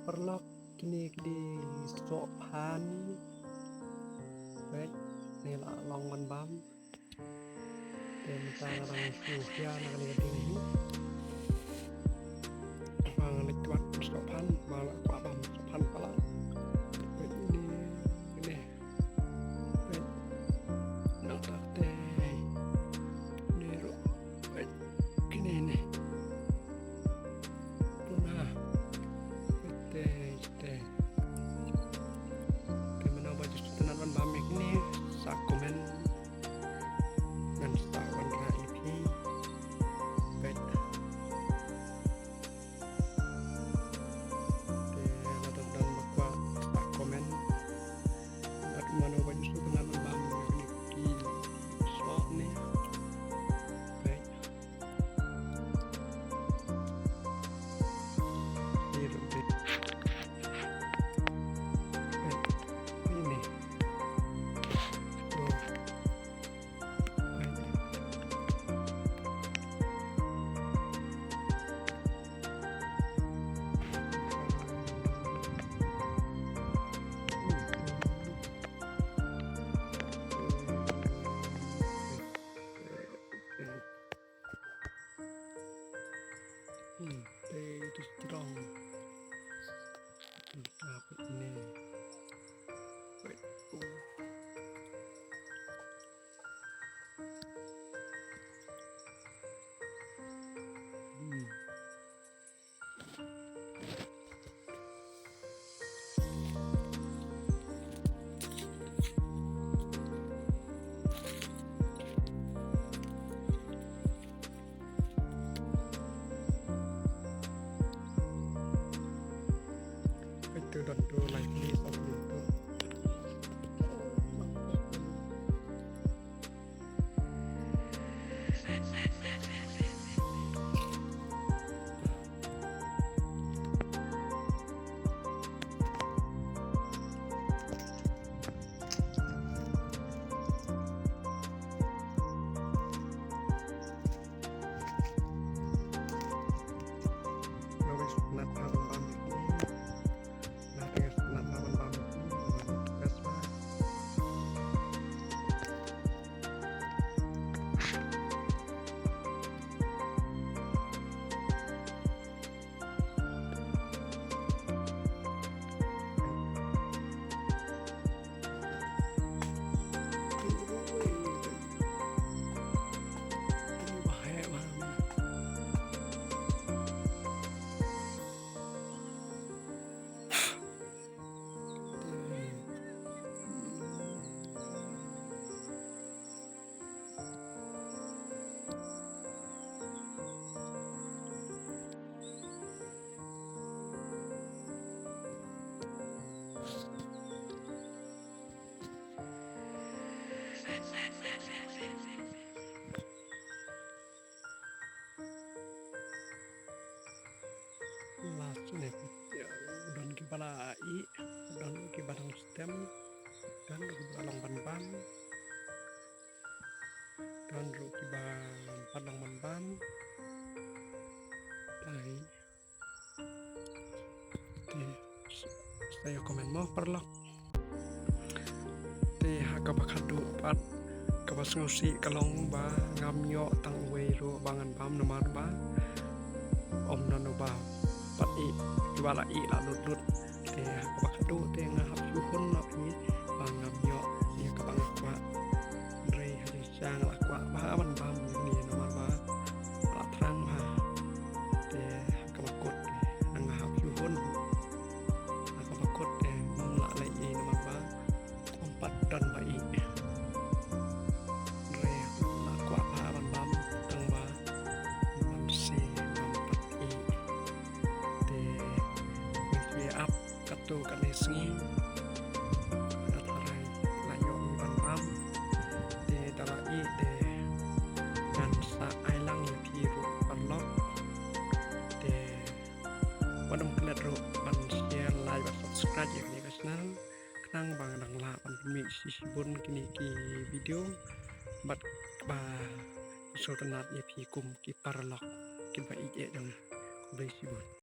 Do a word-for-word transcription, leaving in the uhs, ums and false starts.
Paralok, kine ki dei sohphan. Peit, ne la long ban bam. Te mynta nga dang shu hia na kane ka ding hi. Ba nga leit wad sohphan, ba nga kwah bam sohphan palat. Peit ne, ne. Peit. Nangta te. Ne ruh. Peit. Kine ne. Puna. Peit te, te. Te mano ba ju sngewtynnat ban bam ïa kine, sa comment. Ngan sa wanrah ïa phi. Peit. Te lada don ba kwah, sa comment. Bad mano ba ju sngewtynnat ban bam ïa kine ki soh ne. Peit. Ni ruh peit. Peit. Ni ne. Oh. Hmm, te itu strong. Hmm, apa ini? Wait, oh. Hmm. Ito, don to, like ni, sa ni to. Last ne, don kiba la ïeh, don kiba dang stem, don kiba long ban bam, don ruh kiba pat long ban bam. Te, te, sa ïa comment mo paralok. Te ha kaba khadduh pat, kaba sngewsih ka long ba ngam ïoh tang uwei ruh ba ngan bam namar ba ym don uba pat ïeh, kiba la ïeh la lut lut. Te ha kaba khadduh te nga hap shu hun noh ïa ba ngam ïoh ïa kaba nga kwah. Hynrei ha jingshisha nga la kwah bha ban bam ïa une namar ba la thrang bha. Te ha kaba kut te nga hap shu hun. Ha kaba kut te ngam lah leh ei namar ba ym pat don ba ïeh. Hynrei la kwah bha ban bam tang ba ym don shuh ban pat ïeh. Te nga shu ïa ap katto katne sngi. Nga tharai la ïoh ban bam. Te da la ïeh te ngan sa ai lang ïa phi ruh paralok. Te wat ym klet ruh ban share, like bad subscribe ïa kane ka channel. Khnang ba ngan dang lah ban pynmih shi shibun kine ki video bad ba sngewtynnat ïa phi kum ki paralok kiba ïeit jong nga. Khublei shibun.